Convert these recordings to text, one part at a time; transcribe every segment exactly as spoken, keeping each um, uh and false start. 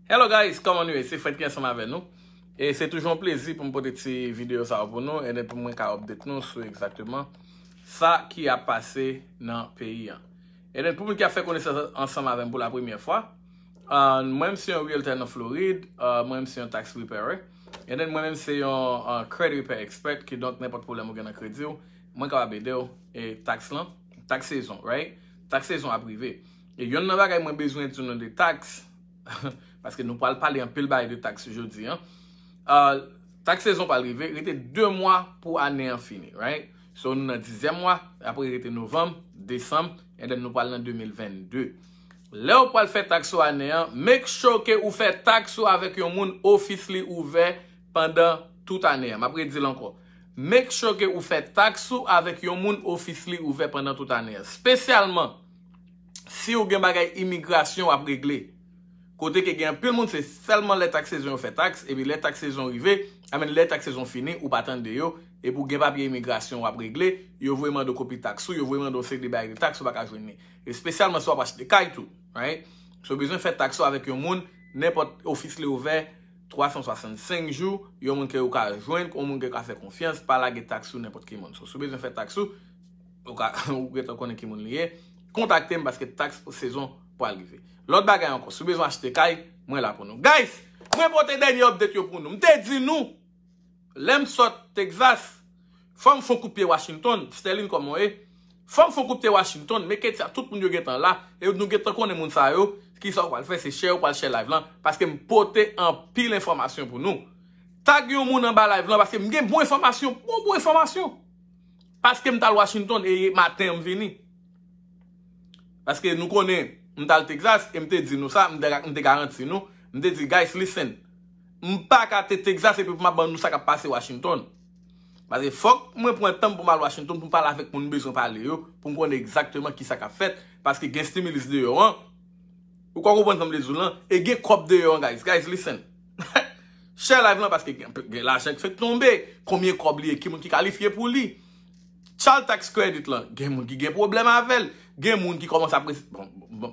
Hello guys, kòman nou ye? Se Fred ki ansanm avè nou. E se toujou yon plezi pou m pote ti videyo sa yo pou nou, e pou mwen ka update nou sou egzakteman sa ki ap pase nan peyi an. E pou moun ki ap fè konesans ansanm avè m pou la premyè fwa, uh, mwen menm se yon realtor nan Florid, uh, mwen menm se yon tax preparer, e mwen menm se yon uh, credit repair expert, kidonk nenpòt pwoblèm ou gen nan kredi w, mwen kapab ede w, e tax lan, tax sezon, right? Tax sezon ap rive. E yonn nan bagay mwen bezwen di nou de tax, paske nou pral pale anpil bagay de tax jodi an. Uh, tax sezon pral rive, rete de mwa pou ane an fini, right? So nou nan dizyèm mwa, apre rete novanm, desanm, and then nou pral nan de mil vennde. Lè w pral fè tax ou ane an, make sure ke ou fè tax ou avèk yon moun ofis li ouvè pandan tout ane an. M ap redi l ankò. Make sure ke ou fè tax ou avèk yon moun ofis li ouvè pandan tout ane an. Espesyalman si w gen bagay imigrasyon w ap regle. Kote ke gen anpil moun, se sèlman lè tax sezon yo fè tax, epi lè tax sezon rive, I mean, lè tax sezon fini, ou pa tande yo, epi w gen papye imigrasyon w ap regle, yo voye mande w kopi tax ou, yo voye mande w seri de bagay de tax ou pa ka jwenn li. Espesyalman si w ap achte kay tou, right? So, w bezwen fè tax ou avèk yon moun, nenpòt ofis li ouvè, twa san swasannsenk jou, yon moun ke ou ka jwenn, yon moun ke ou ka fè konfyans, pa lage tax sou nenpòt ki moun. So, si w bezwen fè tax ou, ou ka, ou gentan konnen ki moun li ye, kontakte m paske tax sezon pral rive. Lòt bagay ankò, si w bezwen achte kay, mwen la pou nou. Guys, mwen pote dènye update yo pou nou. M te di nou, lè m sot Texas, fò m fè yon kout pye Washington, Sterling kòman w ye? Fò m fè yon kout pye Washington, make sure tout moun yo gentan la, e nou gentan konnen moun sa yo, kisa w pral fè, se share, w pral share live lan, paske m pote anpil enfòmasyon pou nou. Tag yon moun anba live lan, paske m gen bon enfòmasyon, bon, bon enfòmasyon. Paske m t al Washington, e maten an m vini. Paske nou konnen, m t al Texas, e m te di nou sa, m te, m te garanti nou, m te di, guys, listen, m pa ka te Texas epi pou m ap ban nou sa k ap pase Washington. Paske fòk mwen pran tan m pou m al Washington, pou m pale avèk moun m bezwen pale yo, pou m konnen egzakteman kisa k ap fèt, paske gen stimulus deyò an, ou ka konprann sa m vle di w lan, e gen kòb deyò an, guys. Guys, listen. Share live lan paske gen, gen lajan ki fèk tonbe, konbyen kòb li ye, ki moun ki kalifye pou li. Child tax credit lan, gen moun ki gen pwoblèm avè l, gen moun ki kòmanse ap resi-, bon, bon, bon.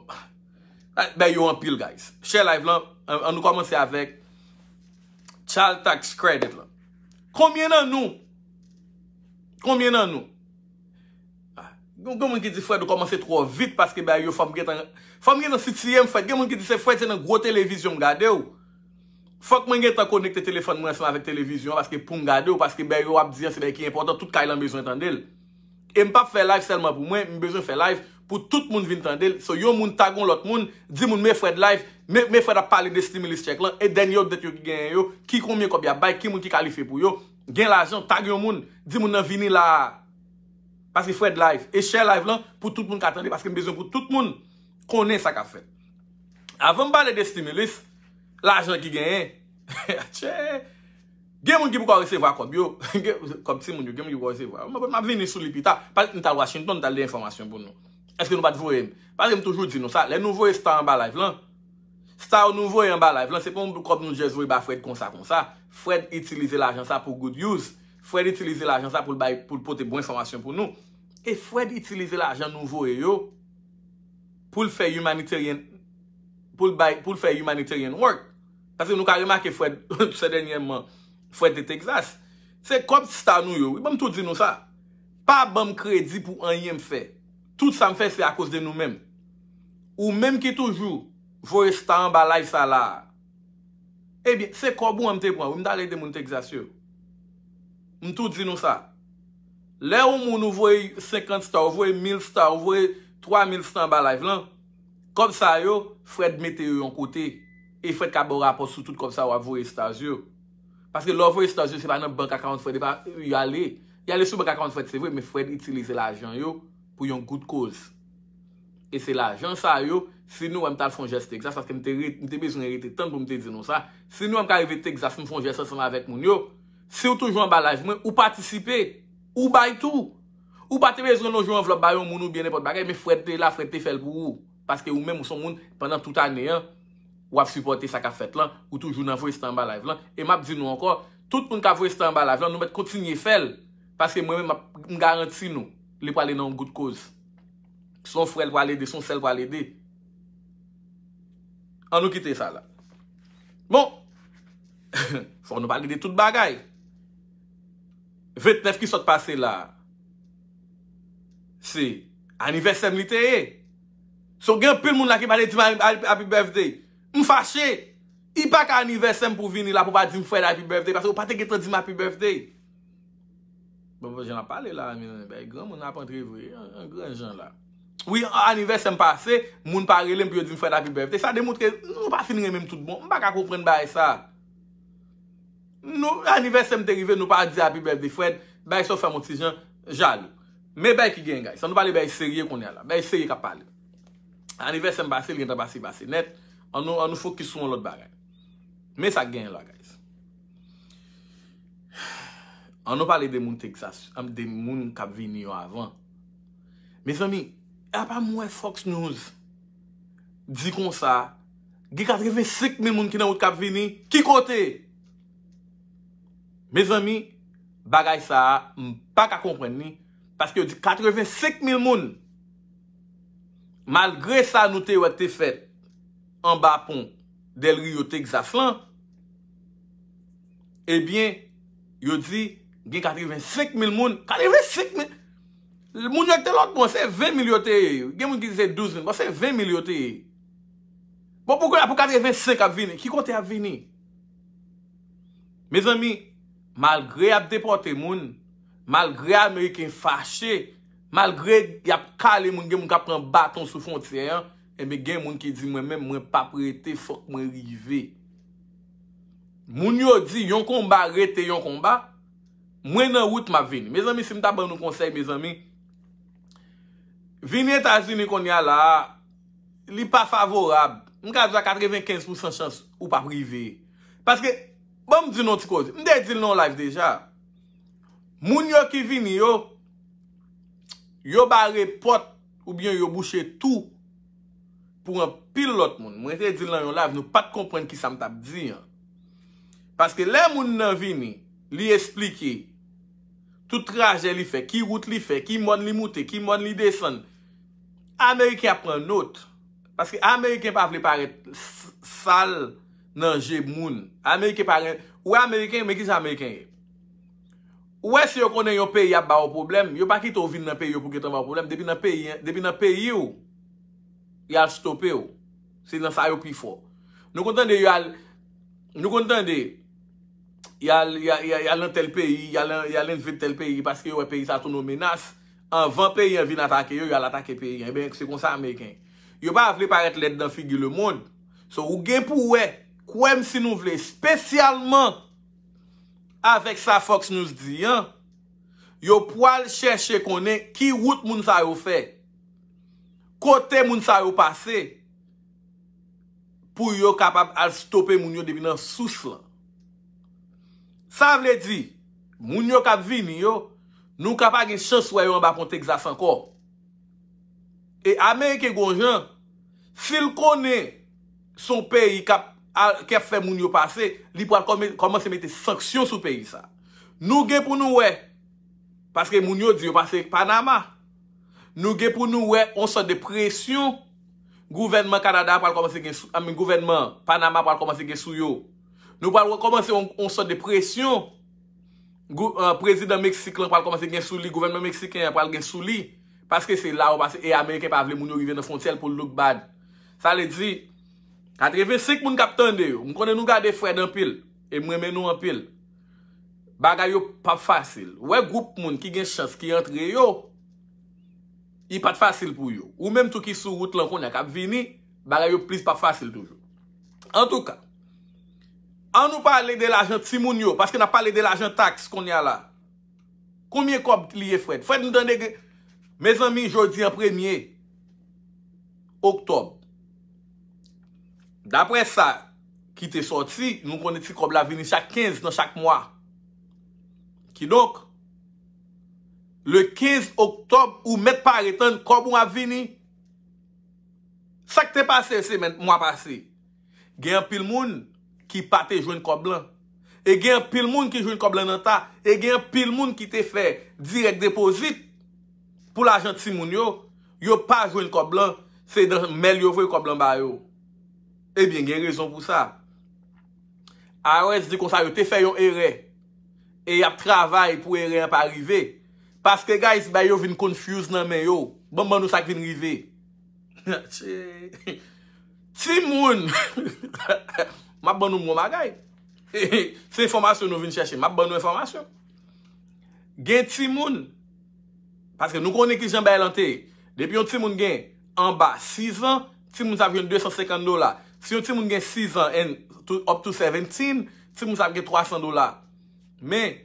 Bay yo anpil, guys. Share live lan, an, an nou kòmanse avèk child tax credit lan. Konbyen nan nou? Konbyen nan nou? Ah, gen, gen moun ki di, Fred, ou kòmanse twò vit paske bay yo, fò m gentan, fò m gentan sitiye m, Fred. Gen moun ki di, se Fred, se nan gwo televizyon m gade w. Fòk mwen gentan konekte telefòn mwen ansanm avèk televizyon an paske pou m gade w, paske bay yo ap di an se bay ki enpòtan, tout kay lan bezwen tande l. E m p ap fè live sèlman pou mwen, m bezwen fè live pou tout moun vin tande l. So, yon moun tag yon lòt moun, di moun, men Fred live, men, men Fred ap pale de stimulus check lan, e dènye update yo ki genyen yo, ki konbyen kòb y ap bay, ki moun ki kalifye pou yo. Gen lajan, tag yon moun, di moun nan vini la a. Paske Fred live, e share live lan pou tout moun ka tande, paske m bezwen pou tout moun konnen sa k ap fèt. Avan m pale de stimulus, lajan ki genyen, tchè, gen moun ki poko resevwa kòb yo. Gen, kòb timoun yo, gen moun ki poko resevwa. M, m ap vini sou li pita. Paske m t al Washington, m t al de enfòmasyon pou nou. Èske nou pa t voye m? Paske m toujou di nou sa, lè nou voye star anba live lan, star nou voye anba live lan, se pa yon kòb nou just voye ba Fred konsa, konsa. Fred itilize lajan sa pou good use. Fred itilize lajan sa pou l bay, pou l pote bon enfòmasyon pou nou. E Fred itilize lajan nou voye yo pou l fè humanitarian, pou l bay, pou l fè humanitarian work. Paske nou ka remake Fred, se dènyèman, Fred te Texas. Se kòb star nou yo, wi, ban m tou di nou sa. Pa ban m kredi pou anyen m fè. Tout sa m fè, se akoz de nou menm. Ou menm ki toujou voye star anba live sa la a. Ebyen, se kòb ou an m te pran, wi, m t al ede moun Texas yo. M tou di nou sa. Lè yon moun ou voye senkant star, ou voye mil star, ou voye twa mil star anba live lan, kòb sa yo, Fred mete yo yon kote. E Fred ka ba w rapò sou tout kòb sa yo w ap voye stars yo. Paske lè w voye stars yo, se pa nan bank account Fred, e pa, y ale. Y ale sou bank account Fred, se vre, men Fred itilize lajan yo pou yon goud koz. E se lajan sa yo, si nou wè m t al fè yon jès Texas, paske m te re-, m te bezwen rete tann pou m te di nou sa. Si nou wè m ka rive Texas, m fè yon jès ansanm avèk moun yo, si w toujou anba live mwen, ou patisipe, ou bay tou. Ou pa te bezwen lonje yon anvlòp ba yon moun oubyen nenpòt bagay, men Fred te la, Fred te fè l pou ou. Paske ou menm, ou se yon moun, pandan tout ane an, w ap sipòte sa k ap fèt lan, ou toujou nan voye star anba live lan. E m ap di nou ankò, tout moun k ap voye star anba live lan, nou mèt kontinye fè l. Paske mwen menm, m ap, m garanti nou, li prale nan yon goud koz. Se yon frè l pral ede, se yon sè l pral ede. An nou kite sa la. Bon, fò nou pale de tout bagay. Ventnèf ki sot pase la, se anivèsè m li te ye. So, gen anpil moun la ki pa te di m happy birthday. M fache. I pa ka anivèsè m pou vini la pou pa di m Fred happy birthday, paske ou pa te gentan di m happy birthday. Bon, bon, jan ap pale la, men bay granmoun ap antre vre, an, an gran jan la. Wi, anivèsè m pase, moun pa rele m pou yo di m Fred happy birthday. Sa demontre nou pa fin renmen m tout bon. M pa ka konprann bagay sa. Nou, anivèsè m te rive, nou pa di happy birthday Fred, bagay sa fè m yon ti jan jalou. Men bagay ki gen, guys. An nou pale bagay serye kounye a la. Bagay serye k ap pale. Anivèsè m pase, li gentan pase, pase nèt. An nou, an nou fokis sou yon lòt bagay. Men sa k genyen la, guys. An nou pale de moun Texas, de moun k ap vini yo avan. Mezanmi, apa m wè Fox News di konsa, gen katrevensenk mil moun ki nan wout k ap vini. Ki kote? Mezanmi, bagay sa a, m pa ka konprann li, paske yo di katrevensenk mil moun. Malgre sa nou te wè k te fèt anba pon Del Rio, Texas lan, ebyen, yo di gen katrevensenk mil moun. Katrevensenk mil! Moun yo ki te lòt bò, se ven mil yo te ye. Gen moun ki di se douz mil. Bon, se ven mil yo te ye. Bon, pou kounye a, pou katrevensenk ap vini, ki kote y ap vini? Mezanmi, malgre y ap depòte moun, malgre Ameriken fache, malgre y ap kale moun, gen moun k ap pran baton sou fwontyè an, enben, gen moun ki di, "Mwen menm, mwen p ap rete, fòk mwen rive." Moun yo di, "Yon konba rete yon konba." Mwen nan wout, m ap vini. Mezanmi, si m ta ban nou konsèy, mezanmi, vini Etazini kounye a la a, li pa favorab. M ka di w a katrevenkenz pousan chans ou p ap rive. Paske, ban m di nou yon ti koze. M te di l nan yon live deja. Moun yo ki vini yo, yo bare pòt oubyen yo bouche tou pou anpil lòt moun. Mwen te di l nan yon live, nou pa t konprann kisa m t ap di an. Paske lè moun nan vini, li esplike tout trajè li fè, ki wout li fè, ki mòn li moute, ki mòn li desann. Ameriken ap pran nòt. Paske Ameriken pa vle parèt s-, sal nan je moun. Ameriken pa ren-, ou wè Ameriken, men kisa Ameriken ye? Ou wè si yo konnen yon peyi ap ba w pwoblèm, yo pa kite w vin nan peyi yo pou gentan ba w pwoblèm. Depi nan peyi, depi nan peyi w, y al stope w. Se nan sa yo pi fò. Nou konn tande y al, nou konn tande y al, y al, y al, y al nan tèl peyi, y al, y al envade tèl peyi paske yo wè peyi sa tounen yon menas. Anvan peyi an vin atake yo, y al atake peyi an. Ebyen, se konsa Ameriken. Yo pa vle parèt lèd nan figi lemonn. So, ou gen pou wè, kwè m si nou vle, espesyalman avèk sa Fox News di an, yo pwal chèche konnen ki wout moun sa yo fè, kote moun sa yo pase, pou yo kapab al stope moun yo depi nan sous lan. Sa vle di, moun yo k ap vini yo, nou ka pa gen chans wè yo anba pon Texas ankò. E Ameriken gon jan, si l konnen se yon peyi k ap, a, k ap fè moun yo pase, li pral kòme-, kòmanse mete sanksyon sou peyi sa. Nou gen pou nou wè, paske moun yo di yo pase Panama. Nou gen pou nou wè yon sòt de presyon gouvènman Kanada pral kòmanse gen sou, I mean, gouvènman Panama pral kòmanse gen sou yo. Nou pral wè kòmanse yon, yon sòt de presyon gou-, eh, prezidan Meksik lan pral kòmanse gen sou li, gouvènman meksiken an pral gen sou li. Paske se la yo pase, e Ameriken pa vle moun yo rive nan fwontyè l pou l look bad. Sa vle di, katrevensenk moun k ap tande yo, m konnen nou gade Fred anpil, e m renmen nou anpil. Bagay yo p ap fasil. Ou wè gwoup moun ki gen chans ki antre yo, li pa t fasil pou yo. Ou menm tou ki sou wout lan kounye a k ap vini, bagay yo plis p ap fasil toujou. Antouka, an nou pale de lajan timoun yo, paske n ap pale de lajan taks kounye a la. Konbyen kòb li ye, Fred? Fred, m tande gen, mezanmi, jodi an premye oktòb. Daprè sa ki te sòti, nou konnen ti kòb la vini chak kenz nan chak mwa. Kidonk, le kenz oktòb, ou mèt pare tann kòb ou ap vini. Sa k te pase semèn, mwa pase? Gen anpil moun ki pa te jwenn kòb lan. E gen anpil moun ki jwenn kòb lan nan ta. E gen anpil moun ki te fè direct deposit pou lajan timoun yo. Yo pa jwenn kòb lan. Se nan mèl yo voye kòb lan ba yo. Ebyen, gen rezon pou sa. I R S di konsa yo te fè yon erè. E y ap travay pou erè an pa rive. Paske, guys, bay yo vin confuse nan men yo. Ban m ban nou sa k vin rive. Timoun! M ap ban nou yon bagay. Se enfòmasyon nou vin chèche. M ap ban nou enfòmasyon. Gen timoun. Paske nou konnen ki jan bagay lan te ye. Depi yon timoun gen anba sis an, timoun sa ap jwenn de san senkant dola. Si yon timoun gen sis an and to, up to seventeen, timoun sa ap gen twa san dola. Men,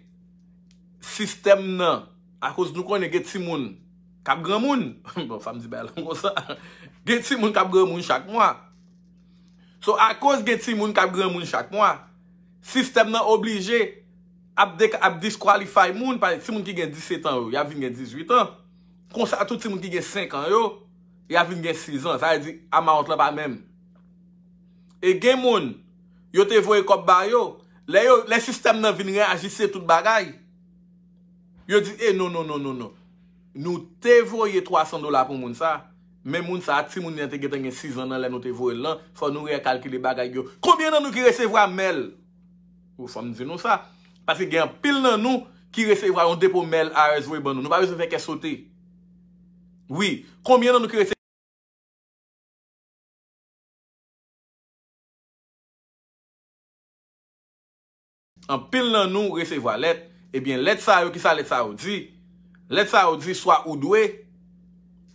sistèm nan, akoz nou konnen gen timoun k ap granmoun, bon, fò m di bagay lan konsa, gen timoun k ap granmoun chak mwa. So, akoz gen timoun k ap granmoun chak mwa, sistèm nan oblije ap, de, ap disqualify moun, pa timoun ki gen disèt an yo, y ap vin gen dizuit an. Konsa, tout timoun ki gen senk an yo, y ap vin gen sis an. Sa vle di, amount lan pa menm. E gen moun, yo te voye kòb ba yo, lè yo, lè sistèm nan vin reyajiste tout bagay, yo di, e non, non, non, non, non. Nou te voye twa san dola pou moun sa, men moun sa, timoun nan te gentan gen sis an nan lè nou te voye l lan, fò nou rekalkile bagay yo. Konbyen nan nou ki resevwa mèl? Ou fò m di nou sa. Paske gen anpil nan nou ki resevwa yon depo mèl I R S voye ban nou. Nou pa bezwen fè kè sote. Wi, konbyen nan nou ki resevwa Anpil nan nou resevwa lèt. Ebyen, lèt sa yo, kisa lèt sa yo di? Lèt sa yo di swa ou dwe,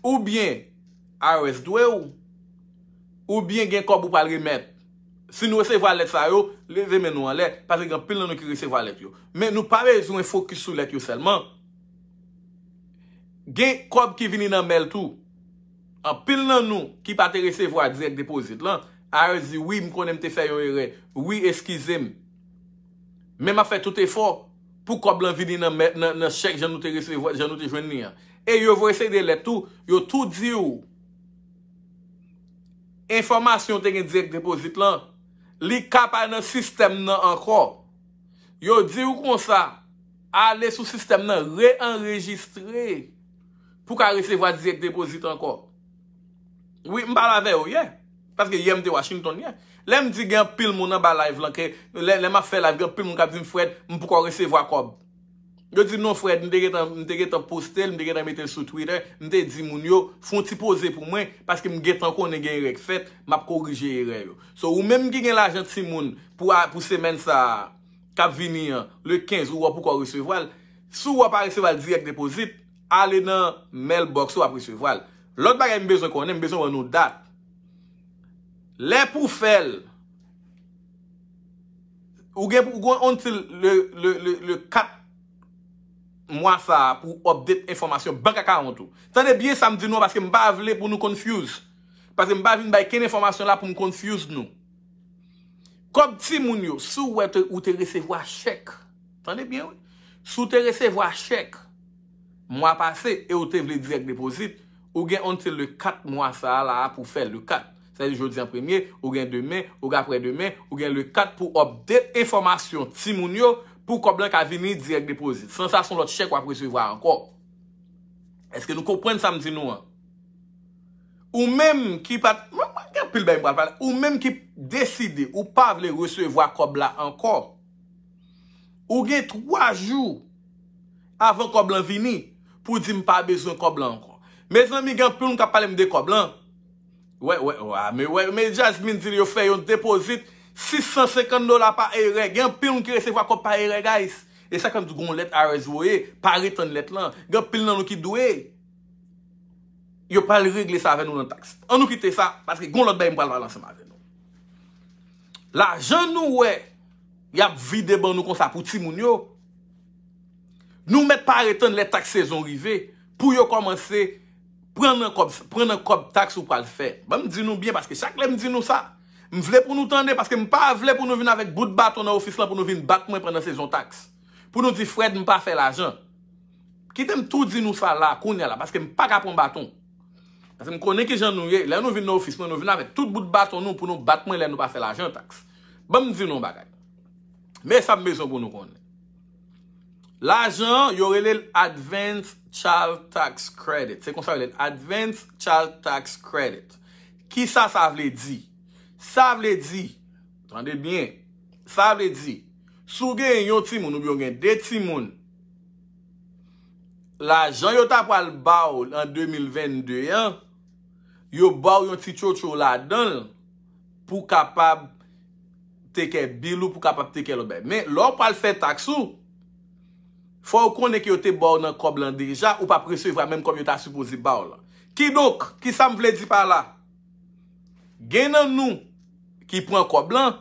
oubyen I R S dwe w, oubyen gen kòb ou pral remèt. Si nou resevwa lèt sa yo, leve men nou anlè, paske gen anpil nan nou ki resevwa lèt yo. Men nou pa bezwen fokis sou lèt yo sèlman. Gen kòb ki vini nan mèl tou. Anpil nan nou ki pa te resevwa direct deposit lan, I R S di, wi, m konnen m te fè yon erè. Wi, eskize m. Men m ap fè tout efò pou kòb lan vini nan, mè- nan, nan chèk jan nou te resevwa, jan nou te jwenn li an. E yo voye seri de lèt tou, yo tou di w enfòmasyon w te gen direct deposit lan, li ka pa nan sistèm nan ankò. Yo di w konsa, ale sou sistèm nan, re-anrejistre pou w ka resevwa direct deposit ankò. Wi, m pale avè yo yè. Paske yè m te Washington yè. Lè m di gen anpil moun anba live lan ke, lè, lè m ap fè live, gen anpil moun k ap di m, Fred, m poko resevwa kòb. Yo di, non, Fred, m te gentan, m te gentan poste l, m te gentan mete l sou Twitter, m te di moun yo, fè yon ti poze pou mwen, paske m gentan konnen gen erè k fèt, m ap korije erè yo. So, ou menm ki gen lajan timoun pou a, pou semèn sa a, k ap vini an, le kenz, ou wè w poko resevwa l, si w wè w pa resevwa l direct deposit, ale nan mailbox ou ap resevwa l. Lòt bagay m bezwen konnen, m bezwen wè nou dat. Lè pou fè l, ou gen, ou gen until le, le, le, le kat mwa sa a pou update enfòmasyon bank account ou. Tande byen sa m di nou an, paske m pa vle pou nou confuse. Paske m pa vin bay kenn enfòmasyon la pou m confuse nou. Kòb timoun yo, si w wè te, ou te resevwa chèk, tande byen wi, si w te resevwa chèk mwa pase e w te vle direct deposit, ou gen until le kat mwa sa a la a pou fè le kat. Sa vle di jodi an premye, ou gen demen, ou gen aprè demen, ou gen le kat pou update enfòmasyon timoun yo pou kòb lan ka vini direct deposit. San sa, se yon lòt chèk w ap resevwa ankò. Èske nou konprann sa m di nou an? Ou menm ki pa t, mwen, mwen gen anpil bagay m pral pale. Ou menm ki deside ou pa vle resevwa kòb la ankò, ou gen twa jou avan kòb lan vini pou di m pa bezwen kòb lan ankò. Mezanmi, gen anpil moun k ap pale m de kòb lan. Wè, wè, wè, men wè, men Jasmine di yo fè yon depozit sis san senkant dola pa erè. Gen anpil moun ki resevwa kòb pa erè, guys. E sa k fè m di gon lèt I R S voye, pa retann lèt lan. Gen anpil nan nou ki dwe. Yo pral regle sa avè nou nan taks. Ann nou kite sa, paske gon lòt bagay m pral pale ansanm avè nou. Lajan nou wè y ap vide ban nou konsa pou timoun yo, nou mèt pa ret tann lè taks sezon rive pou yo kòmanse pran nan kòb, pran nan kòb taks ou pral fè. Ban m di nou byen, paske chak lè m di nou sa, m vle pou nou tande, paske m pa vle pou nou vin avèk bout baton nan ofis lan pou nou vin bat mwen pandan sezon taks. Pou nou di, Fred, m pa fè lajan. Kite m tou di nou sa la, kounye a la, paske m pa ka pran baton. Paske m konnen ki jan nou ye. Lè nou vin nan ofis mwen, nou vin avèk tout bout baton nou pou nou bat mwen lè nou pa fè lajan taks. Ban m di nou yon bagay. Men sa m bezwen pou nou konnen. Lajan an, yo rele l Advance Child Tax Credit. Se konsa yo rele l, Advance Child Tax Credit. Kisa sa vle di? Sa vle di, tande byen, Sa vle di, si w gen yon timoun oubyen w gen de timoun, lajan yo ta pral ba w an de mil vennde an, yo ba w yon ti tchotcho ladan l pou w kapab teke bil ou, pou w kapab teke lòt bagay. Men, lè w pral fè taks ou, fò w konnen ke yo te ba w nan kòb lan deja, ou p ap resevwa menm kòb yo ta sipoze ba w lan. Kidonk, kisa m vle di pa la? Gen nan nou ki pran kòb lan,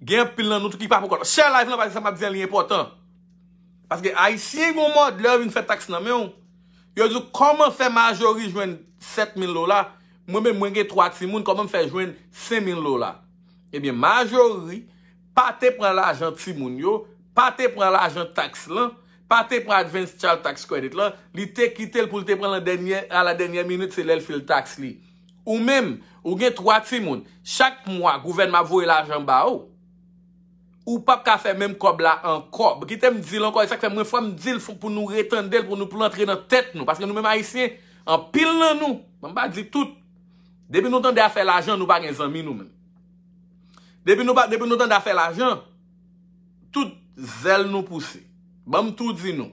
gen anpil nan nou tou ki pa pran kòb lan. Share live lan, paske sa m ap di an li enpòtan. Paske Ayisyen gen yon mòd, lè yo vin fè taks nan men w, yo di w, "Kòman fè Majori jwenn sèt mil dola? Mwen menm, mwen gen twa timoun, kòman m fè jwenn senk mil dola?" Ebyen, Majori pa te pran lajan timoun yo, pa te pran lajan taks lan, pa te pran advance child tax credit lan, li te kite l pou l te pran l an dènyè, a la dènyè minit, se lè l fil taks li. Ou menm, ou gen twa timoun, chak mwa, gouvènman ap voye lajan ba ou. Ou p ap ka fè menm kòb la ankò. Kite m di l ankò, e sa k fè mwen fò m di l pou nou retande l, pou nou, pou l antre nan tèt nou. Paske nou menm Ayisyen, anpil nan nou, ban m pa di tout, depi nou tande afè lajan, nou pa gen zanmi nou menm. Depi nou pa, depi nou tande afè lajan, tout zèl nou pouse. Ban m tou di nou,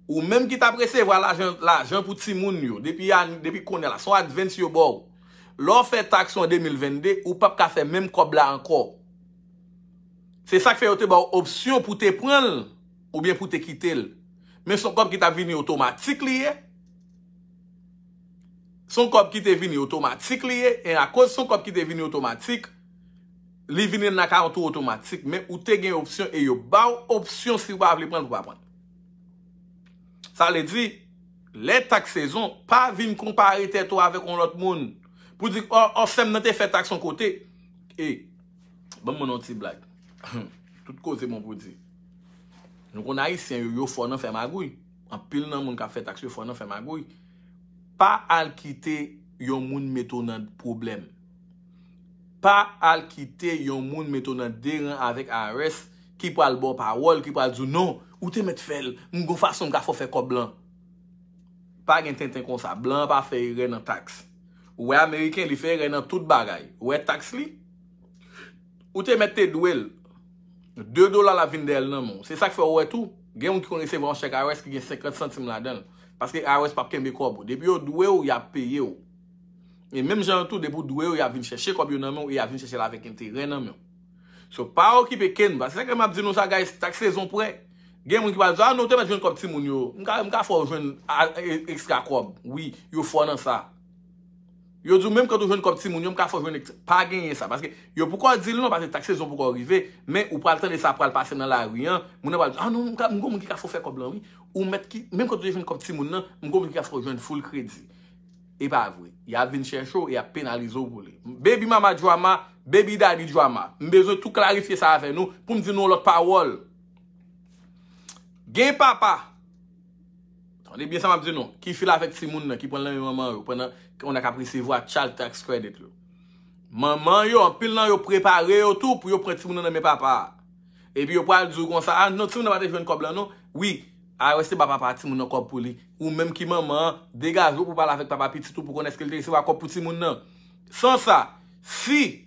ou menm ki t ap resevwa lajan, lajan pou timoun yo, depi a, depi kounye a la, se yon advance yo ba w. Lè w fè taks ou an de mil vennde, ou p ap ka fè menm kòb la ankò. Se sa k fè yo te ba w opsyon pou te pran l oubyen pou te kite l. Men se yon kòb ki t ap vini otomatik li ye. Se yon kòb ki te vini otomatik li ye, e akoz se yon kòb ki te vini otomatik, li vini nan akawont ou otomatik, men ou te gen opsyon e yo ba w opsyon si w pa vle pran l, ou pa pran l. Sa vle di, lè taks sezon, pa vin konpare tèt ou avèk yon lòt moun. Pou di, "Ò, ò, sè m nan te fè taks yon kote." E, ban m ban nou yon ti blag. Tout koze bon pou di. Nou konn Ayisyen yo, yo fò nan fè magouy. Anpil nan moun k ap fè taks yo fò nan fè magouy. Pa al kite yon moun mete w nan pwoblèm. Pa al kite yon moun mete w nan de ran avèk I R S ki pral ba w pawòl, ki pral di w, "Non, ou te mèt fè l, m gon fason m ka fè w fè kòb lan." Pa gen tenten konsa, blan an pa fè erè nan taks. Ou wè Ameriken, li fè erè nan tout bagay. Ou wè taks li? Ou te mèt te dwe l. De dola l ap vin dèyè l nan men w. Se sa k fè w wè tou, gen moun ki konn resevwa yon chèk I R S ki gen senkant santim ladan l. Paske I R S p ap kenbe kòb ou. Depi yo dwe w, y ap peye w. E menm jan an tou, depi w dwe yo, y ap vin chèche kòb yo nan men w e y ap vin chèche l avèk enterè nan men w. So, pa okipe kenn, paske sa k fè m ap di nou sa, guys, taks sezon prè. Gen moun ki pral di, "A non, ou te mèt jwenn kòb timoun yo. M ka, m ka fè w jwenn a, e, ekstra kòb." Wi, yo fò nan sa. Yo di w menm kan ou jwenn kòb timoun yo, m ka fè w jwenn ekstra. Pa genyen sa, paske yo poko di l non, paske taks sezon poko rive, men ou pral tande sa pral pase nan lari an, moun nan pral di, "A non, m ka, m gon moun ki ka fè w fè kòb lan, wi." Ou mèt ki, menm kan ou te jwenn kòb timoun nan, m gon moun ki ka fè w jwenn full kredi. E pa vre. Y ap vin chèche w, y ap penalize w pou li. Baby mama drama, baby daddy drama. M bezwen tou klarifye sa avè nou, pou m di nou yon lòt pawòl. Gen papa, tande byen sa m ap di nou, ki file avèk timoun nan, ki pran l nan men manman yo, pandan kounye a k ap resevwa child tax credit yo. Manman yo, anpil nan yo prepare yo tou pou yo pran timoun nan nan men papa a. Epi yo pral di w konsa, "A non, timoun nan pa te jwenn kòb lan non." Wi, I R S te ba papa timoun nan kòb pou li. Ou menm ki manman an, degaje w pou pale avèk papa pitit ou pou konn èske l te resevwa kòb pou timoun nan. San sa, si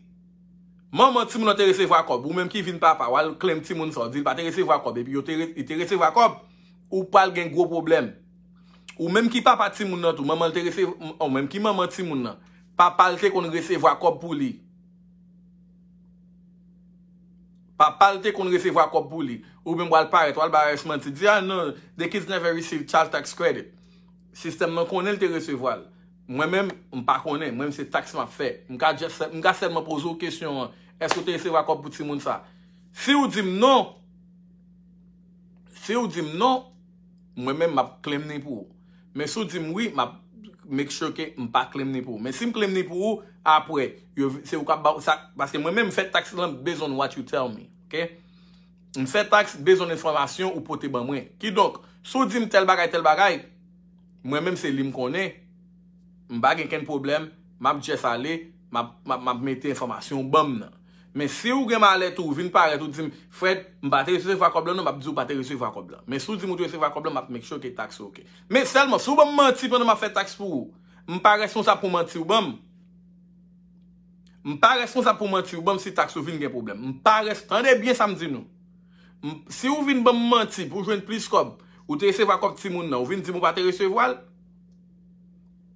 manman timoun nan te resevwa kòb, ou menm ki vin papa, w al claim timoun sa, w di l pa te resevwa kòb, epi yo te re-, li te resevwa kòb, ou pral gen gwo pwoblèm. Ou menm ki papa timoun nan tou, manman l te resevwa, ou menm ki manman timoun nan, papa l te konn resevwa kòb pou li. Papa l te konn resevwa kòb pou li. Ou menm w al parèt, w al ba I R S manti, di, "A non, the kids never receive child tax credit." Sistèm nan konnen l te resevwa l. Mwen menm, m pa konnen. Mwen menm, se taks m ap fè. M ka just, m ka sèlman poze w kesyon an, "Èske w te resevwa kòb pou timoun sa?" Si w di m non, si w di m non, mwen menm m ap claim ni pou ou. Men si w di m wi, m ap make sure ke m pa claim ni pou ou. Men si m claim ni pou ou, apre, yo, se ou k ap ba w sa, paske mwen menm m fè taks lan based on what you tell me, ok? M fè taks based on enfòmasyon ou pote ban mwen. Kidonk, si w di m tèl bagay, tèl bagay, mwen menm se li m konnen, m pa gen kenn pwoblèm, m ap just ale, m ap, m ap, m ap mete enfòmasyon w ban m nan. Men si w gen malè tou, ou vin parèt, ou di m, "Fred, m pa te resevwa kòb lan non," m ap di w pa te resevwa kòb lan. Men si w di m ou te resevwa kòb lan, m ap make sure ke taks ou ok. Men sèlman, si w ban m manti pandan m ap fè taks pou ou, m pa responsab pou manti w ban m. M pa responsab pou manti ou ban m si taks ou vin gen pwoblèm. M pa res-, tande byen sa m di nou. M, si ou vin ban m manti pou jwenn plis kòb, ou te resevwa kòb timoun nan, ou vin di m ou pa te resevwa l,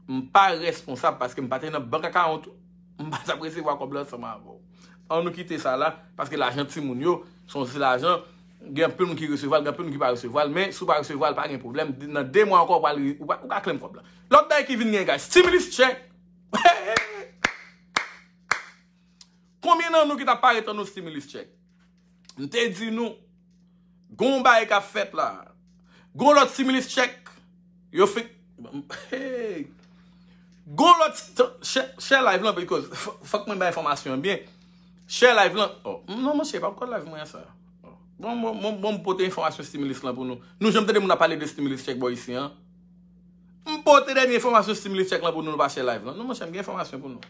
m pa responsab paske m pa te nan bank akawont ou. M pa t ap resevwa kòb la ansanm avè w. An nou kite sa la, paske lajan timoun yo, se yon ti lajan, gen anpil moun ki resevwa l, gen anpil moun ki pa resevwa l, men si w pa resevwa l, pa gen pwoblèm. Nan de mwa ankò, ou pral, ou pa, ou ka klenm kòb la. Lòt bagay ki vin gen, guys, stimulus check. Konbyen nan nou ki t ap parèt an nou stimulus check? M te di nou, gon bagay k ap fèt la. Gon lòt stimulus check. Yo fin. Hey. Gon lòt. Share, share live lan, because f-, fòk mwen bay enfòmasyon an byen. Share live lan. Oh, non, monchè, pa kòl live mwen sa. Oh. Bon, bon, bon, bon, m pote enfòmasyon stimulus lan pou nou. Nou janm tande moun ap pale de stimulus check bò isi, an? M pote dènye enfòmasyon stimulus check lan pou nou, nou pa share live lan. Non, monchè, m gen enfòmasyon pou nou.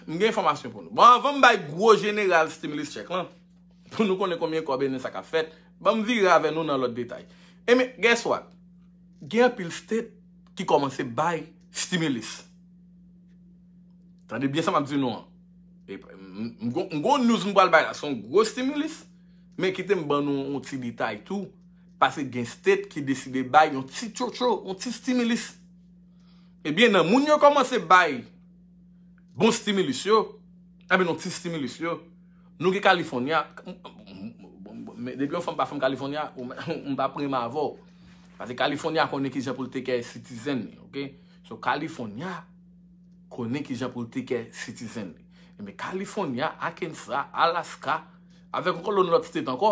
M gen enfòmasyon pou nou. Bon, anvan m bay gwo jeneral stimulus check lan, pou nou konnen konbyen kòb e nan sa k ap fèt, ban m vire avè nou nan lòt detay. Ebyen, guess what? Gen anpil state ki kòmanse bay stimulus. Tande byen sa m ap di nou an. E, m, m gon, m gon news m pral bay la, se yon gwo stimulus, men kite m ban nou yon ti detay tou, paske gen state ki deside bay yon ti tchotcho, yon ti stimulus. Ebyen, nan moun yo kòmanse bay bon stimulus yo, ebyen, yon ti stimulus yo, nou gen California, m, m, m, m, men depi yon fanm pa fanm California, ou, m pa pran avè w. Paske California konnen kijan pou l take care citizen li, oke? So, California konnen kijan pou l take care citizen li. Ebyen, California, Arkansas, Alaska, avèk yon kolonn lòt state ankò,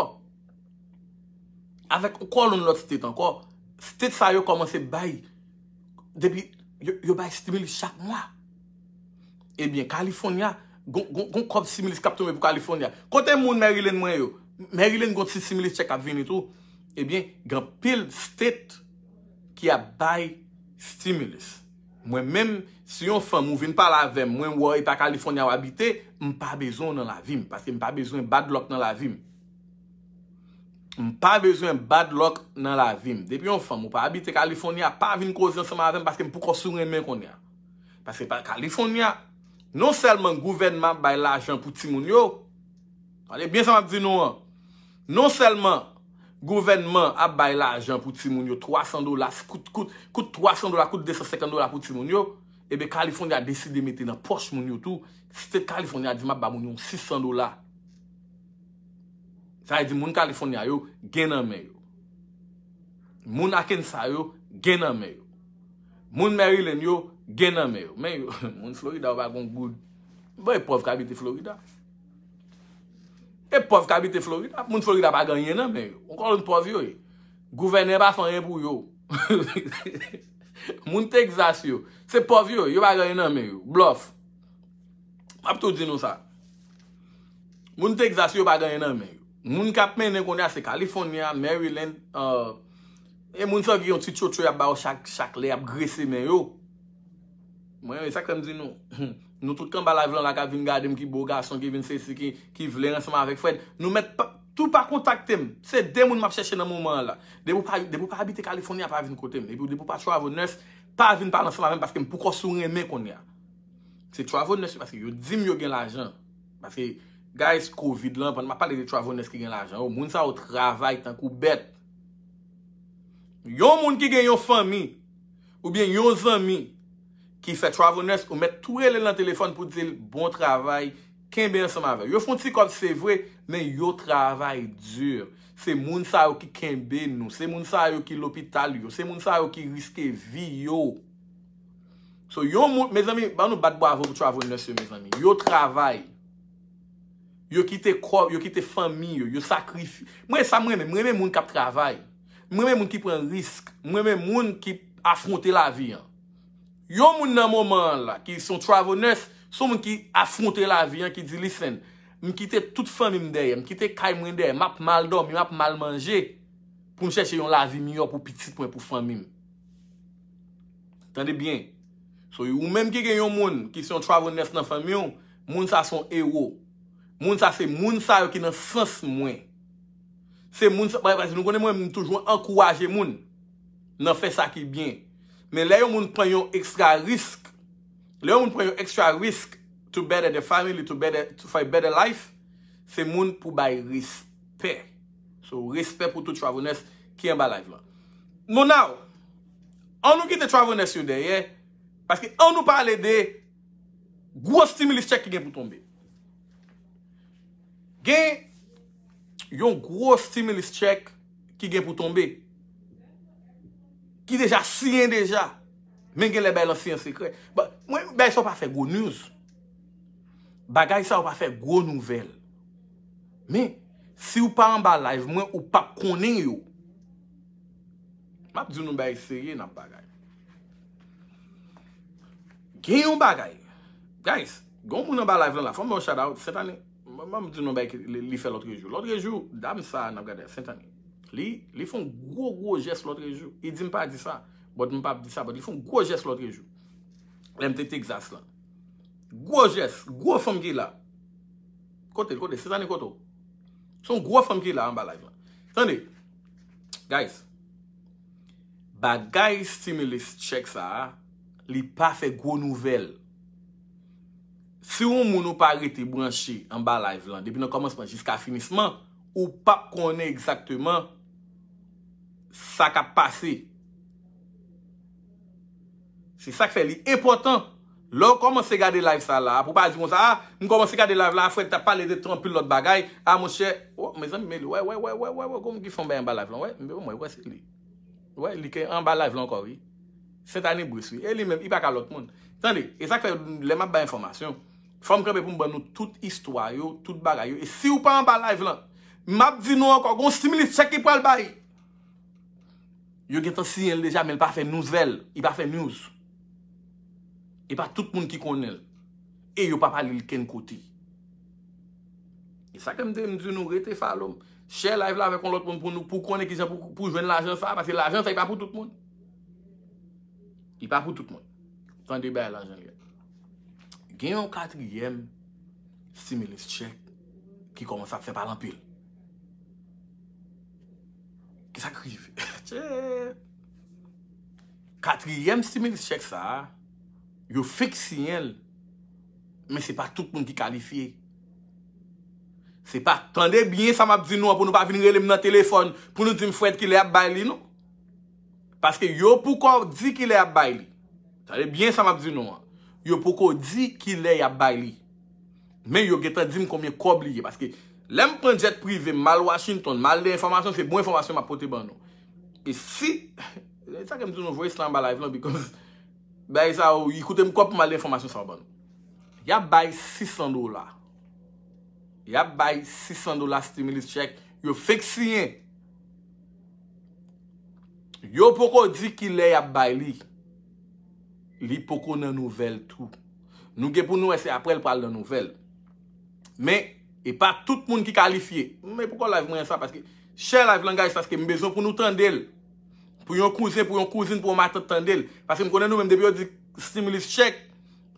avèk yon kolonn lòt state ankò, state sa yo kòmanse bay, depi, yo, yo bay stimulus chak mwa. Ebyen, California, gon, gon, gon kòb stimulus k ap tonbe pou California. Kote moun Maryland mwen yo? Maryland gon ti stimulus check k ap vini tou. Ebyen, gen anpil state ki ap bay stimulus. Mwen menm, si yon fanm ou vin pale avè m, mwen wè w e pa California w abite, m pa bezwen w nan lavi m, paske m pa bezwen bad luck nan lavi m. M pa bezwen bad luck nan lavi m. Depi yon fanm ou pa abite California, pa vin koze ansanm avè m paske m poko sou renmen kounye a. Paske pa California, non sèlman gouvènman ap bay lajan pou timoun yo, tande byen sa m ap di nou an, non sèlman gouvènman ap bay lajan pou timoun yo, twa san dola, kout, kout, kout twa san dola, kout de san senkant dola pou timoun yo, ebyen California deside mete nan pòch moun yo tou. State California di m ap ba moun yo sis san dola. Sa vle di moun California yo gen nan men yo. Moun Arkansas yo gen nan men yo. Moun Maryland yo gen nan men yo. Men yo, moun Florida yo pa gon goud. Bon, e pòv k abite Florida. E pòv k abite Florida. Moun Florida pa gen anyen nan men yo. Yon kolonn pòv yo ye. Gouvènè pa fè anyen pou yo. Moun Texas yo, se pòv yo, yo pa gen anyen nan men yo. Blòf. M ap tou di nou sa. Moun Texas yo pa gen anyen nan men yo. Moun k ap mennen kounye a se California, Maryland, euh, e moun sa ki yon ti tchotcho y ap ba yo chak, chak lè y ap grese men yo. Mwen, e sa k fè m di nou. Nou tout k anba live lan la k ap vin gade m ki bo gason, ki vin sesi, ki, ki vle ansanm avèk Fred. Nou mèt pa, tou pa kontakte m. Se de moun m ap chèche nan moman an la. Depi w pa, depi w pa abite California, pa vin kote m. Epi depi w pa travel nurse, pa vin pale ansanm avè m paske m poko sou renmen kounye a. Se travel nurse yo, paske yo di m yo gen lajan. Paske, guys, covid lan, pandan m ap pale de travel nurse ki gen lajan yo, moun sa yo travay tankou bèt. Yon moun ki gen yon fanmi, oubyen yon zanmi, ki fè travel nurse, ou mèt tou rele l nan telefòn pou di l bon travay, kenbe ansanm avè l. Yo fè yon ti kòb, se vre, men yo travay di. Se moun sa yo ki kenbe nou, se moun sa yo ki lopital yo, se moun sa yo ki riske vi yo. So, yon moun, mezanmi, ban nou bat bwavo pou travel nurse yo, mezanmi. Yo travay. Yo kite kò, yo kite fanmi yo, yo sakrifye. Mwen, sa mwen renmen, mwen renmen moun k ap travay. Mwen renmen moun ki pran risk. Mwen renmen moun ki afwonte lavi an. Yon moun nan moman an la, ki se yon travel nurse, se yon moun ki afwonte lavi an, ki di, "Listen, m kite tout fanmi m dèyè, m kite kay mwen dèyè, m ap mal dòmi, m ap mal manje, pou m chèche yon lavi miyò pou pitit mwen, pou fanmi m." Tande byen. So, ou menm ki gen yon moun ki se yon travel nurse nan fanmi w, moun sa se yon ewo. Moun sa se moun sa yo ki nan sans mwen. Se moun sa, pa, pa, nou konnen mwen, m toujou ankouraje moun nan fè sa ki byen. Men lè yon moun pran yon ekstra risk, Lè yon moun pran yon extra risk to better the family, to better, to find better life, se moun pou bay respè. So, respè pou tout Travel Nurse ki anba live lan. Bon, now, an nou kite Travel Nurse yo dèyè, paske an nou pale de gwo stimulus check ki gen pou tonbe. Gen yon gwo stimulus check ki gen pou tonbe. Ki deja siyen deja. Men gen lè bay lan siyen sekrè. But, mwen, bay sa w pa fè gwo news. Bagay sa w pa fè gwo nouvèl. Men, si w pa anba live mwen, ou p ap konnen yo. M ap di nou bay serye n ap bagay. Gen yon bagay. Guys, gen yon moun anba live lan la. Fò m ba yon shout out. Sentani, m ap di nou bay ki li, li fè lòtrejou. Lòtrejou, dam sa a n ap gade a, Sentani. Li, li fè yon gwo, gwo jès lòtrejou. Li di m pa di sa. But m p ap di sa. But li fè yon gwo jès lòtrejou. Lè m te Texas lan. Gwo jès, gwo fanm ki la. Kote l, kote, Sentani kote w? Se yon gwo fanm ki la anba live lan. Tande, guys, bagay stimulus check sa a, li pa fè gwo nouvèl. Si yon moun ou pa rete branche anba live lan, depi nan kòmansman jiska finisman, ou p ap konnen egzakteman sa k ap pase. Se sa k fè li enpòtan. Lè w kòmanse gade live sa la, pou w pa di konsa, a, m kòmanse gade live la, frè t ap pale de anpil lòt bagay, a, monchè, o, mezanmi, men li, wè, wè, wè, wè, wè, wè, gon moun ki fè yon bagay anba live lan, wè, m wè, wè, se li. Wè, li ke anba live lan ankò, wi. Sentani Bris, wi. E li menm, li pa ka lòt moun. Tande, e sa k fè, lè m ap bay enfòmasyon, fò m kanpe pou m ban nou tout istwa yo, tout bagay yo. E si w pa anba live lan, m ap di nou ankò, gon stimulus check ki pral bay. Yo gentan siyen l deja, men l pa fè nouvèl. Li pa fè news. E pa tout moun ki konnen l. E yo pa pale l kenn kote. E sa ke m te m di nou rete follow m. Share live la avèk yon lòt moun pou nou, pou konnen kijan pou, pou jwenn lajan sa a, paske lajan sa a, li pa pou tout moun. Li pa pou tout moun. Tande bay lajan li a. Gen yon katriyèm stimulus check ki kòmanse ap fè pale anpil. Kisa k rive? Tchè. Katriyèm stimulus check sa a, yo fenk siyen l, men se pa tout moun ki kalifye. Se pa, tande byen sa m ap di nou an, pou nou pa vin rele m nan telefòn, pou nou di m, Fred, kilè y ap bay li, non. Paske yo poko di kilè y ap bay li. Tande byen sa m ap di nou an. Yo poko di kilè y ap bay li. Men yo gentan di m konbyen kòb li ye. Paske lè m pran jet prive, m al Washington, m al de enfòmasyon, se bon enfòmasyon m ap pote ban nou. E si, e sa ke m di nou voice lan anba live lan, because bagay sa yo, li koute m kòb pou m al de enfòmasyon sa yo ban nou. Y ap bay sis san dola. Y ap bay sis san dola stimulus check. Yo fenk siyen. Yo poko di kilè y ap bay li. Li poko nan nouvèl tou. Nou gen pou nou wè se apre l pral nan nouvèl. Men, e pa tout moun ki kalifye. Men poukò live mwen sa, paske share live lan, guys, paske m bezwen pou nou tande l. Pou yon kouzen, pou yon kouzin, pou yon matant tande l. Paske m konnen nou menm, depi yo di stimulus check,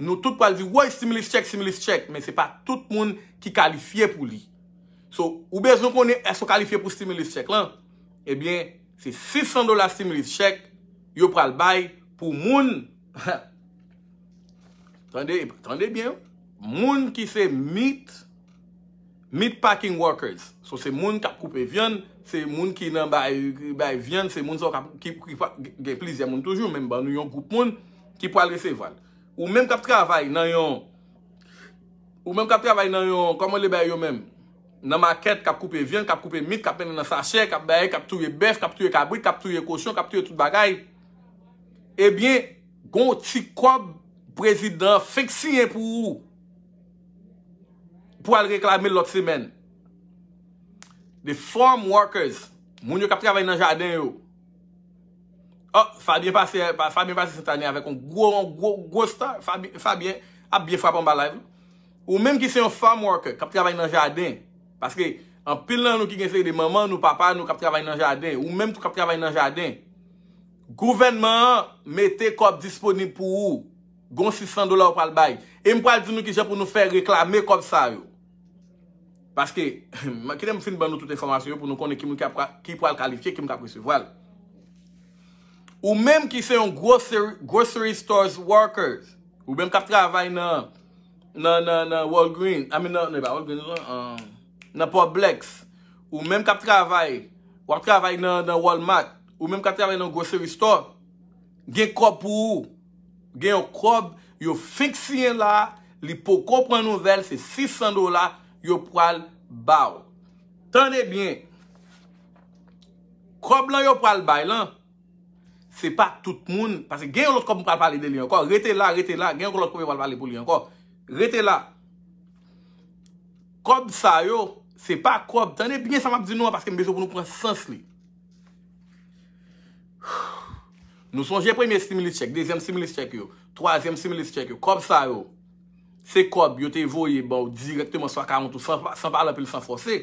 nou tout pral di, woy, stimulus check, stimulus check. Men se pa tout moun ki kalifye pou li. So, ou bezwen konnen èske w kalifye pou stimulus check lan? Ebyen, se sis san dola stimulus check yo pral bay pou moun. Tande, tande byen, moun ki se meat, meat packing workers. So, se moun k ap koupe vyann, se moun ki nan bay, bay vyann, se moun sa yo k ap, ki, ki pa, gen plizyè moun toujou, men m ban nou yon gwoup moun ki pral resevwa l. Ou menm k ap travay nan yon, ou menm k ap travay nan yon, kòman le bay yo menm? Nan makèt, k ap koupe vyann, k ap koupe meat, k ap mennen nan sachè, k ap bay, k ap touye bèf, k ap touye kabrit, k ap touye kochon, k ap touye tout bagay. Ebyen, gon ti kòb prezidan fenk siyen pou ou. Pou al reklame l lòt semèn. The farm workers, moun yo k ap travay nan jaden yo. Oh, Fabien pase, pa- Fabien pase Sentani avèk yon gwo, yon gwo, gwo star. Fabien, Fabien ap byen frape anba live. Ou menm ki se yon farm worker, k ap travay nan jaden. Paske anpil nan nou ki gen seri de manman nou, papa nou k ap travay nan jaden. Ou menm tou k ap travay nan jaden. Gouvènman an mete kòb disponib pou ou. Gon sis san dola ou pral bay. E m pral di nou kijan pou nou fè reklame kòb sa yo. Paske, kite m fin ban nou tout enfòmasyon yo pou nou konnen ki moun ki ap, ki pral kalifye, ki moun k ap resevwa l. Ou menm ki se yon grocery, grocery stores workers, Ou menm k ap travay nan, nan, nan, nan Walgreens, I mean, nan, nan, pa Walgreens, non, um, nan Publix. Ou menm k ap travay, w ap travay nan, nan Walmart. Ou menm k ap travay nan grocery store. Gen kòb pou ou. Gen yon kòb, yo fenk siyen la, li poko pran nouvèl, se sis san dola, yo pral ba w. Tande byen. Kòb lan yo pral bay lan, se pa tout moun, paske gen yon lòt kòb m pral pale de li ankò. Rete la, rete la, gen yon lòt kòb yo pral pale pou li ankò. Rete la. Kòb sa yo, se pa kòb, tande byen sa m ap di nou an, paske m bezwen pou nou pran sans li. Nou sonje premye stimulus check, dezyèm stimulus check yo, twazyèm stimulus check yo, kòb sa yo, se kòb yo te voye ba w dirèkteman sou akawont ou san, san pale anpil, san fòse.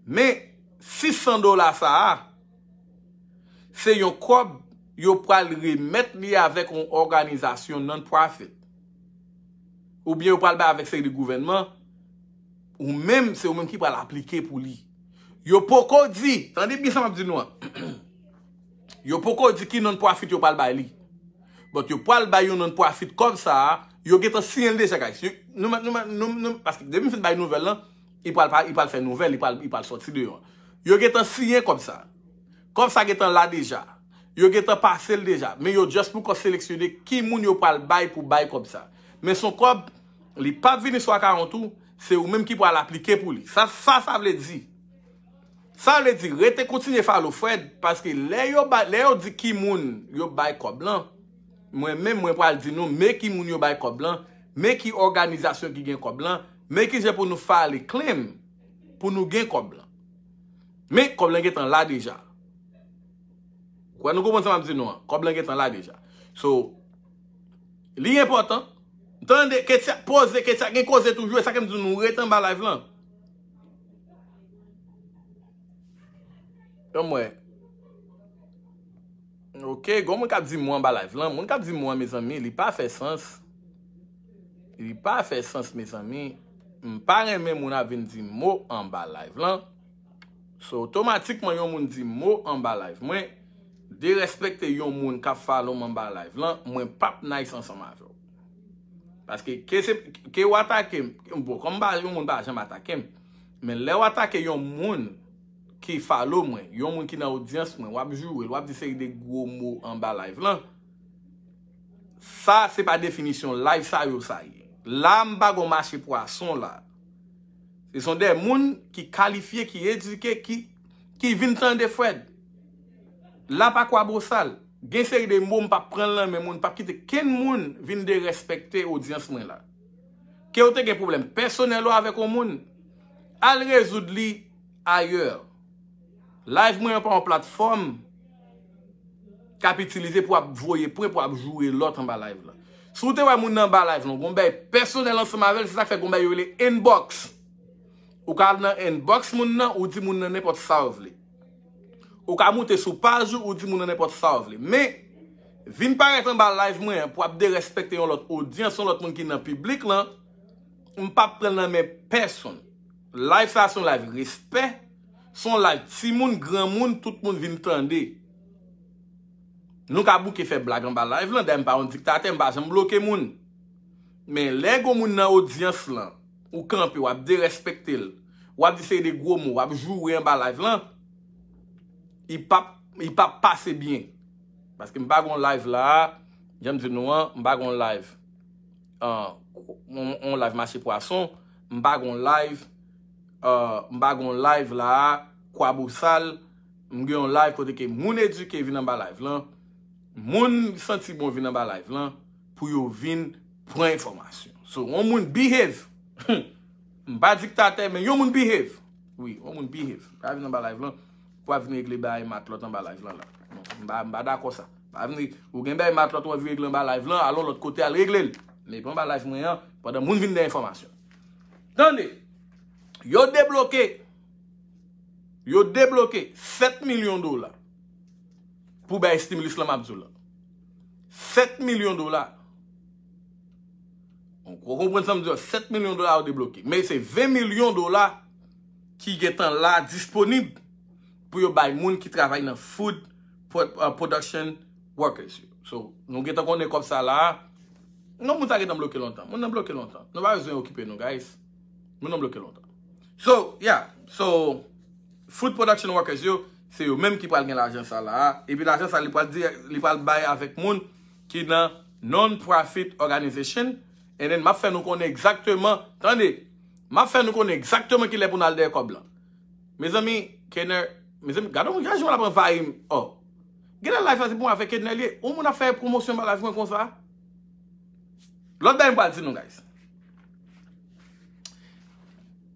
Men, sis san dola sa a, se yon kòb yo pral remèt li avèk yon òganizasyon non-profit. Oubyen yo pral bay avèk seri de gouvènman, ou menm, se ou menm ki pral aplike pou li. Yo poko di, tande byen sa m ap di nou an. Yo poko di ki non-profit yo pral bay li. But yo pral bay yon non-profit kòb sa a, yo gentan siyen l deja, guys. Yo, nou, nou, nou, nou, paske depi m fin bay nouvèl lan, li pral, pa- li pral fè nouvèl, li pral, li pral sòti deyò. Yo gentan siyen kòb sa. Kòb sa gentan la deja. Yo gentan pase l deja. Men yo just poko seleksyone ki moun yo pral bay pou bay kòb sa. Men se yon kòb, li p ap vini sou akawont ou, se ou menm ki pral aplike pou li. Sa, sa, sa vle di. Sa vle di, rete kontinye follow Fred, paske lè yo bay, lè yo di ki moun yo bay kòb lan, mwen menm, mwen pral di nou, men ki moun yo bay kòb lan, men ki òganizasyon ki gen kòb lan, men ki jan pou nou file claim pou nou gen kòb lan. Men kòb lan gentan la deja. Kwè nou konprann sa m ap di nou an. Kòb lan gentan la deja. So, li enpòtan. Tande, kesyon, poze kesyon, gen koze toujou, e sa ke m di nou, rete anba live lan. Ban m wè. Ok, gon moun k ap di mo anba live lan. Moun k ap di mo an, mezanmi, li pa fè sans. Li pa fè sans, mezanmi. M pa renmen moun ap vin di mo anba live lan. So, otomatikman, yon moun di mo anba live mwen, derespèkte yon moun k ap follow m anba live lan, mwen p ap nice ansanm avè w. Paske ke se, ke w atake m, bon, kòm m pa, yon moun pa janm atake m, men lè w atake yon moun ki follow mwen, yon moun ki nan odyans mwen, w ap joure l, w ap di seri de gwo mo anba live lan, sa se pa definisyon live sa yo sa ye. La, m pa gon mache pwason la. Se son de moun ki kalifye, ki edike, ki, ki vin tande Fred. La pa Kwabosal. Gen seri de mo m p ap pran l nan men moun, m p ap kite kenn moun vin derespèkte odyans mwen la. Ke w te gen pwoblèm pèsonèl ou avèk yon moun, al rezoud li ayè. Live mwen an pa yon platfòm k ap itilize pou ap voye pwen, pou ap joure lòt anba live lan. Si w te wè moun nan anba live lan, gon bagay pèsonèl ansanm avè l, se sa k fè gon bagay yo rele inbox. Ou ka al nan inbox moun nan, ou di moun nan nenpòt sa w vle. Ou ka moute sou paj ou, ou di moun nan nenpòt sa w vle. Men, vin parèt anba live mwen an pou ap derespèkte yon lòt odyans, yon lòt moun ki nan piblik lan, m p ap pran l nan men pèsonn. Live sa se yon live respè, se yon live timoun, granmoun, tout moun vin tande. Nou ka bouke fè blag anba live lan, dayè m pa yon diktatè, m pa janm bloke moun. Men lè gon moun nan odyans lan, ou kanpe, w ap derespèkte l, w ap di seri de gwo mo, w ap joure anba live lan, li p ap, li p ap pase byen. Paske m pa gon live la, jan m di nou an, m pa gon live, ah, on, on live mache pwason, m pa gon live, ah, m pa gon live la, Kwabosal, m gen yon live kote ke moun edike vin anba live lan, moun santi bon vin anba live lan, pou yo vin pran enfòmasyon. So, yon moun behave. M pa diktatè, men yon moun behave. Wi, yon moun behave. Pa vin anba live lan, pou ap vin regle bagay matlòt anba live lan la. Non, m pa, m pa dakò sa. Pa vin, ou gen bagay matlòt ou anvi regle anba live lan, al yon lòt kote, al regle l. Men pa anba live mwen an, pandan moun vin de enfòmasyon. Tande, yo debloke, yo debloke sèt milyon dola pou bay stimulus lan m ap di w lan. Sèt milyon dola. Ou konprann sa m di w? Sèt milyon dola yo debloke. Men se ven milyon dola ki gentan la disponib pou yo bay moun ki travay nan food pro- uh, production workers yo. So, nou gentan konnen kòb sa la, Non, moun sa gentan bloke lontan. Moun nan bloke lontan. Nou pa bezwen okipe nou, guys. Moun nan bloke lontan. So, yeah. So, food production workers yo, se yo menm ki pral gen lajan sa la a. Epi lajan sa, li pral di, li pral bay avèk moun ki nan non-profit organization. And then, m ap fè nou konnen egzakteman, tande, m ap fè nou konnen egzakteman kilè pou n al dèyè kòb lan. Mezanmi, Kenner, mezanmi, gade yon jan moun ap anvayi m. Oh. Genlè live la se pou mwen avèk Kenner li ye. Yon moun ap fè pwomosyon ba live mwen konsa. Lòt bagay m pral di nou, guys.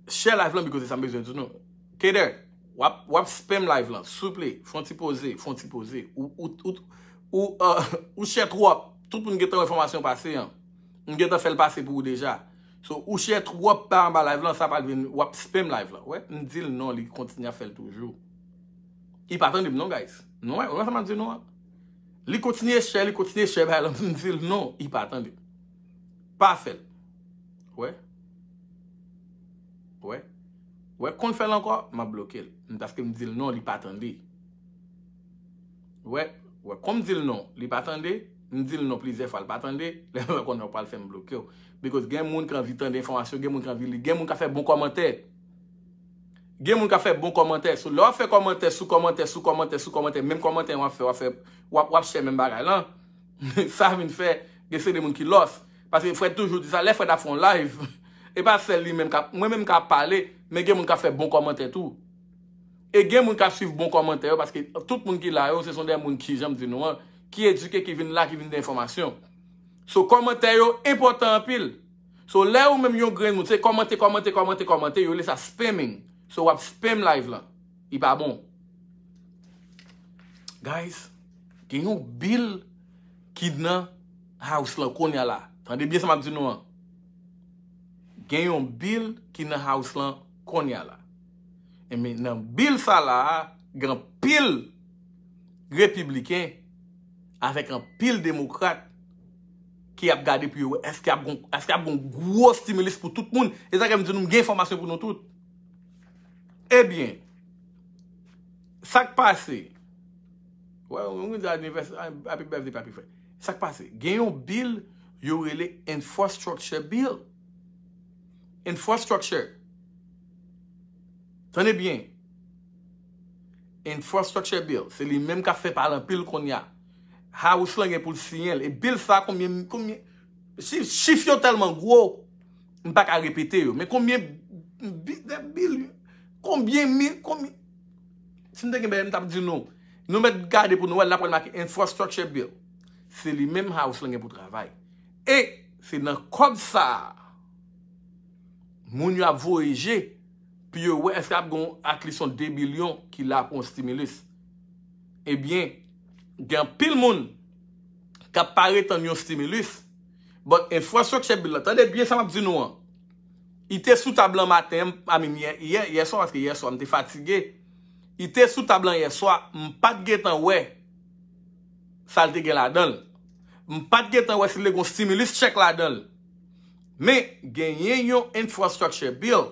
Share live lan, because sa m bezwen di nou. Kenner, w ap, w ap spam live lan, souple, fè yon ti poze, fè yon ti poze. Ou, ou, ou, ou, uh, ou share twòp. Tout moun gentan wè enfòmasyon pase an. M gentan fè l pase pou ou deja. So, ou share twòp pa anba live lan, sa pral vin, w ap spam live lan. Wè, m di l non, li kontinye ap fè l toujou. Li pa tande m non, guys. Non, wè, wè sa m ap di nou an. Li kontinye share, li kontinye share bagay lan, m di l non, li pa tande. Pa fè l. Wè. Wè. Wè, konn fè l ankò, m ap bloke l. Paske m di l non, li pa tande. Wè, wè, kon m di l non, li pa tande, m di l non plizyè fwa, li pa tande, lè m wè konnen w pral fè m bloke w. Because gen moun ki anvi tande enfòmasyon, gen moun ki anvi li, gen moun ka fè bon kòmantè. Gen moun ka fè bon kòmantè. So, lè w ap fè kòmantè sou kòmantè, sou kòmantè, sou kòmantè, menm kòmantè w ap fè, w ap fè, w ap, w ap share menm bagay lan. Sa vin fè, gen se de moun ki lost. Paske Fred toujou di sa, lè Fred ap fè yon live, e pa sèl li menm k ap, mwen menm k ap pale, men gen moun k ap fè bon kòmantè tou. E gen moun k ap swiv bon kòmantè yo, paske tout moun ki la yo, se son de moun ki, jan m di nou an, ki edike, ki vin la, ki vin de enfòmasyon. So, kòmantè yo enpòtan anpil. So, lè ou menm yon grenn moun, se kòmante, kòmante, kòmante, kòmante, yo rele sa spamming. So, w ap spam live lan. Li pa bon. Guys, gen yon bill ki nan House lan kounye a la. Tande byen sa m ap di nou an. Gen yon bill ki nan House lan kounye a la. Ebyen, nan bill sa la a, gen anpil repibliken avèk anpil demokrat ki ap gade pou yo wè èske ap gon, èske ap gon gwo stimulus pou tout moun. E sa k fè m di nou, m gen enfòmasyon pou nou tout. Ebyen, sa k pase? Wè, yon moun di anivèsè, happy birthday, papi frè. Sa k pase? Gen yon bill yo rele infrastructure bill. Infrastructure. Tande byen. Infrastructure bill. Se li menm k ap fè pale anpil kounye a. House lan gen pou l siyen l. E bill sa, konbyen, konbyen, chif, chif yo tèlman gwo, m pa ka repete yo. Men konbyen bi-, de bill, konbyen mil, konbyen, si m te gen bagay, m t ap di nou. Nou mèt gade pou nou wè, l ap pral make infrastructure bill. Se li menm House lan gen pou travay. E se nan kòb sa a, moun yo ap voye je pou yo wè èske ap gon at least yon de bilyon ki la pou yon stimulus. Ebyen, gen anpil moun k ap pare tann yon stimulus, but infrastructure bill la, tande byen sa m ap di nou an. Li te sou tab lan maten an, I mean, yè, yè, yè swa, paske yè swa m te fatige. Li te sou tab lan yè swa, m pa t gentan wè sa l te gen ladan l. M pa t gentan wè si l te gon stimulus check ladan l. Men, genyen yon infrastructure bill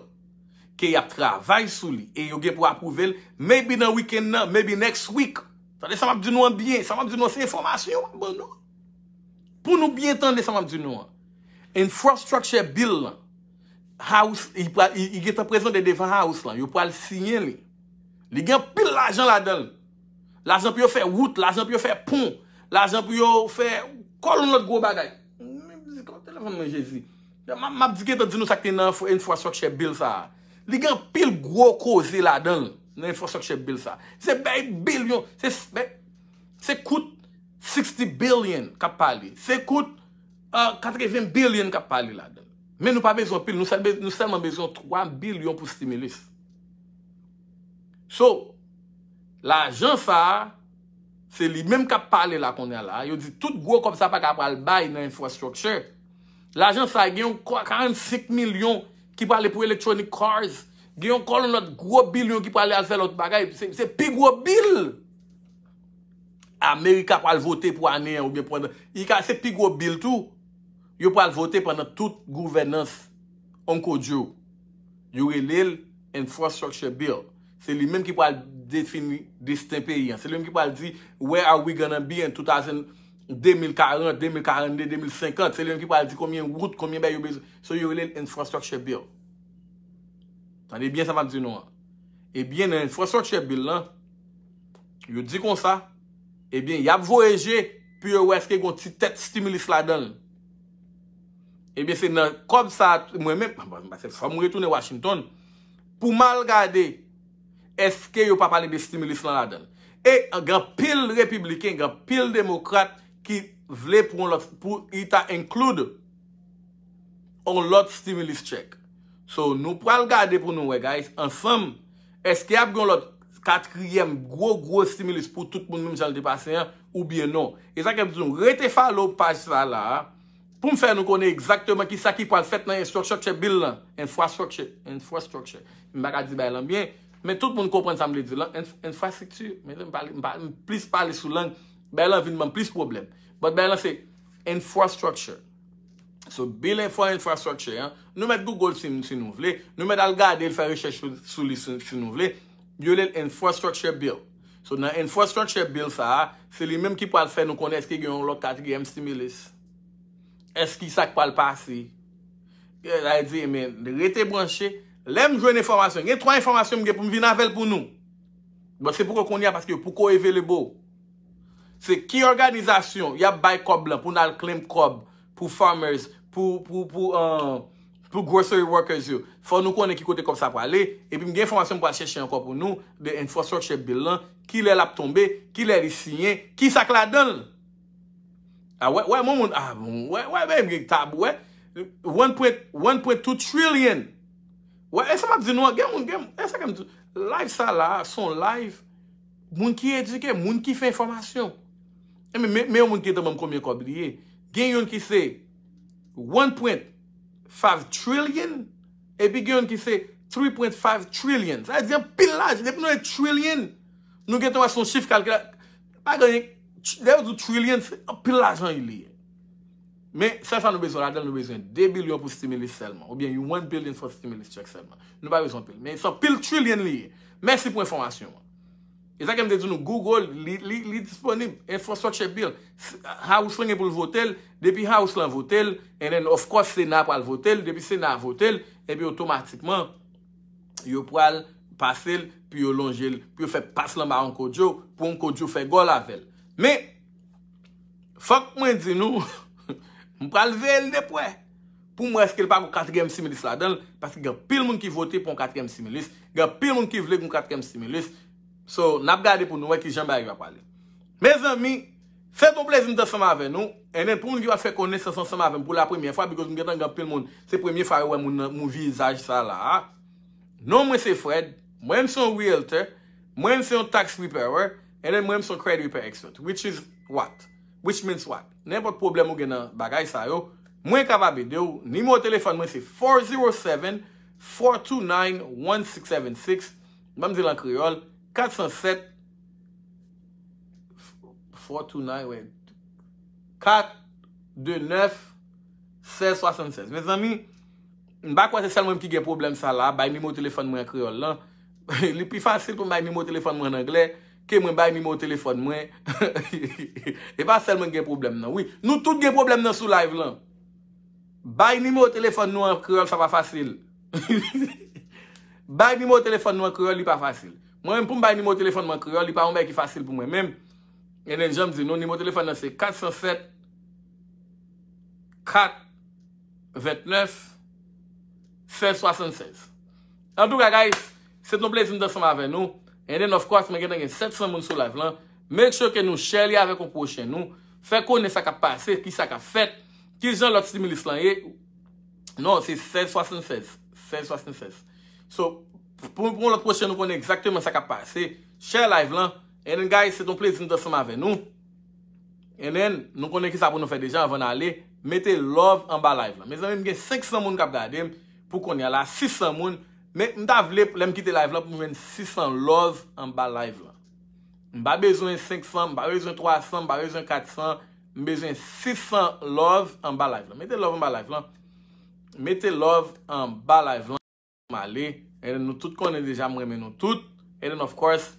ke y ap travay sou li e yo gen pou apwouve l, maybe nan weekend nan, maybe next week. Tande sa m ap di nou an byen, sa m ap di nou an se enfòmasyon yo m ap ban nou. Pou nou byen tande sa m ap di nou an. Infrastructure bill lan, House, li pral, li, li gentan prezante devan House lan, yo pral siyen li. Li gen anpil lajan ladan l. Lajan pou yo fè wout, lajan pou yo fè pon, lajan pou yo fè kòlonn lòt gwo bagay. Menm di kòb telefòn mwen, Jezi. M ap, m ap di gentan di nou sa k te nan infra-, infrastructure bill sa a. Li gen anpil gwo koze ladan l, nan infrastructure bill sa a. Se bay bilyon, se, se kout sixty billion k ap pale. Se kout, euh, katreven billion k ap pale ladan l. Men nou pa bezwen anpil, nou sèl be-, nou sèlman bezwen twa bilyon pou stimulus. So, lajan sa a, se li menm k ap pale la kounye a la. Yo di tout gwo kòb sa pa ka pral bay nan infrastructure. Lajan sa a, gen yon kwa-, karannsenk milyon ki prale pou electronic cars. Gen yon kòlonn lòt gwo bilyon ki prale al fè lòt bagay. Se, se pi gwo bill America pral vote pou ane an oubyen pandan. Li ka, se pi gwo bill tou. Yo pral vote pandan tout gouvènans Uncle Joe. Yo rele l infrastructure bill. Se li menm ki pral defini desten peyi an. Se li menm ki pral di, where are we gonna be in two thousand, de mil karant, de mil karannde, de mil senkant. Se li menm ki pral di konbyen wout, konbyen bagay yo bezwen. So, yo rele l infrastructure bill. Tande byen sa m ap di nou an. Ebyen, nan infrastructure bill lan, yo di konsa, ebyen, y ap voye je pou yo wè èske gen yon ti tèt stimulus ladan l. Ebyen, se nan kòb sa a, mwen menm, paske fò m retounen Washington, pou m al gade, èske yo pa pale de stimulus lan ladan l. E gen anpil repibliken, gen anpil demokrat ki vle pou yon lòt, pou li ta include yon lòt stimulus check. So, nou pral gade pou nou wè, guys, ansanm, èske y ap gen yon lòt katriyèm gwo, gwo stimulus pou tout moun, menm jan l te pase an, oubyen non. E sa k ap di nou, rete follow paj sa la a, pou m fè nou konnen egzakteman ki sa ki pral fèt nan infrastructure bill lan. Infrastructure, infrastructure. M pa ka di bagay lan byen, men tout moun konprann sa m vle di lan. Inf-, infrastrikti, men m pale, m pa, m plis pale sou lang, bagay lan vin ban m plis pwoblèm. But bagay lan se infrastructure. So, bill for infrastructure, an, nou mèt Google si, si nou vle, nou mèt al gade l, fè rechèch sou, sou li si, si nou vle, yo rele l infrastructure bill. So, nan infrastructure bill sa a, se li menm ki pral fè nou konnen èske gen yon lòt katriyèm stimulus. Èske sa k pral pase? Sa vle di, men, rete branche. Lè m jwenn enfòmasyon, gen twa enfòmasyon m gen pou m vin avè l pou nou. Bon, se poko kounye a paske yo poko available. Se ki òganizasyon y ap bay kòb lan pou n al claim kòb pou farmers, pou, pou, pou, uh, pou grocery workers yo. Fò nou konnen ki kote kòb sa prale. Epi m gen enfòmasyon m pral chèche ankò pou nou de infrastructure bill lan. Kilè l ap tonbe? Kilè li siyen? Ki sa k ladan l? A, wè, wè, moun, moun, a, bon, wè, wè, men m gen tab, wè. One point, one point two trillion. Wè, e sa m ap di nou an, gen moun, gen, e sa k ap di, live sa la, se yon live, moun ki edike, moun ki fè enfòmasyon. E men, men, men yon moun ki te ban m konbyen kòb li ye. Gen youn ki se one point five trillion, epi gen youn ki se three point five trillion. Sa vle di anpil lajan, depi nou e trillion, nou gentan wè se yon chif kalkila, pa gen, lè yo di trillion, se anpil lajan li ye. Men, sèl sa nou bezwen ladan, nou bezwen de bilyon pou stimulus sèlman, oubyen one billion for stimulus check sèlman. Nou pa bezwen anpil. Men, se anpil trillion li ye. Mèsi pou enfòmasyon an. E sa ke m te di nou, Google, li, li, li disponib. Infrastructure bill. S-, House lan gen pou l vote l. Depi House lan vote l, and then, of course, Sena pral vote l. Depi Sena vote l, epi otomatikman, yo pral pase l, pou yo lonje l, pou yo fè pas l anba Uncle Joe, pou Uncle Joe fè gòl avè l. Men, fòk mwen di nou, m pral veye l de prè. Pou m wè èske l pa gon katriyèm stimulus ladan l, paske gen anpil moun ki vote pou yon katriyèm stimulus, gen anpil moun ki vle gon katriyèm stimulus. So, n ap gade pou nou wè kijan bagay yo ap ale. Mezanmi, se t on plezi m t ansanm avè nou. And then, pou moun ki va fè konesans ansanm avè m pou la premyè fwa, because m gentan gen anpil moun, se premye fwa yo wè moun nan, moun vizaj sa la a. Non mwen se Fred, mwen m se yon realtor, mwen m se yon tax preparer, and then mwen m se yon credit repair expert, which is what? Which means what? Nenpòt pwoblèm ou gen nan bagay sa yo, mwen kapab ede w. Nimewo telefòn mwen se four zero seven, four two nine, one six seven six. Ban m di l an kreyòl, kat san sèt, four two nine, wè, kat de nèf, sèz swasannsèz. Mezanmi, m pa kwè se sèl mwen ki gen pwoblèm sa la, bay nimewo telefòn mwen an kreyòl lan. Li pi fasil pou m bay nimewo telefòn mwen an anglè ke mwen bay nimewo telefòn mwen. E pa sèl mwen ki gen pwoblèm nan. Wi, nou tout gen pwoblèm nan sou live lan. Bay nimewo telefòn nou an kreyòl, sa pa fasil. Bay nimewo telefòn nou an kreyòl, li pa fasil. Mwen menm, pou m bay nimewo telefòn mwen an kreyòl, li pa yon bagay ki fasil pou mwen menm. And then, jan m di nou, nimewo telefòn nan se kat san sèt, kat vennèf, sèz swasannsèz. Antouka, guys, se t on plezi m t ansanm avè nou. And then, of course, mwen gentan gen sèt san moun sou live lan. Make sure ke nou share li avèk yon pwochen nou. Fè konnen sa k ap pase, ki sa k ap fèt, kijan lòt stimulus lan ye. Non, se sèz swasannsèz. Sèz swasannsèz. So, pou, pou yon lòt pwochen nou konnen egzakteman sa k ap pase, share live lan. And then, guys, se t on plezi m t ansanm avè nou. And then, nou konnen ki sa pou nou fè deja anvan n ale. Mete love anba live lan. Mezanmi, m gen senk san moun k ap gade m pou kounye a la, sis san moun. Men m ta vle, lè m kite live lan, pou m jwenn sis san love anba live lan. M pa bezwen senk san, m pa bezwen twa san, m pa bezwen kat san. M bezwen sis san love anba live lan. Mete love anba live lan. Mete love anba live lan. M ale. And then nou tout konnen deja m renmen nou tout. And then, of course,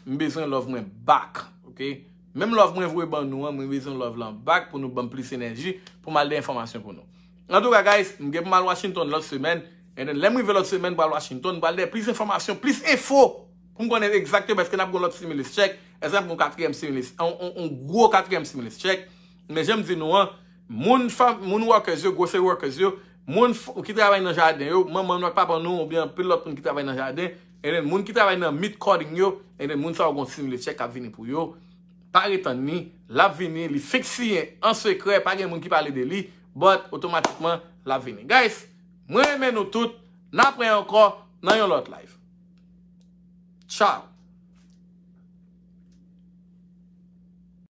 m bezwen love mwen back. Ok? Menm love mwen voye ban nou an, mwen bezwen love lan back pou nou ban m plis enèji pou m al de enfòmasyon pou nou. Antouka, guys, m gen pou m al Washington lòt semèn. And then, lè m rive lòt semèn pou al Washington, m pral de plis enfòmasyon, plis enfo pou m konnen egzakteman èske n ap gen lòt stimulus check, èske n ap gen yon katriyèm stimulus, yon, yon, yon gwo katriyèm stimulus check. Men jan m di nou an, moun, moun workers yo, grocery workers yo, moun ki travay nan jaden yo, manman nou ak papa nou, oubyen anpil lòt moun ki travay nan jaden, and then moun ki travay nan meat cutting yo, and then moun sa yo gon stimulus check k ap vini pou yo. Pa ret tann li, l ap vini, li fenk siyen an sekrè, pa gen moun ki pale de li, but otomatikman, l ap vini. Guys, mwen renmen nou tout, n ap wè ankò nan yon lòt live. Ciao!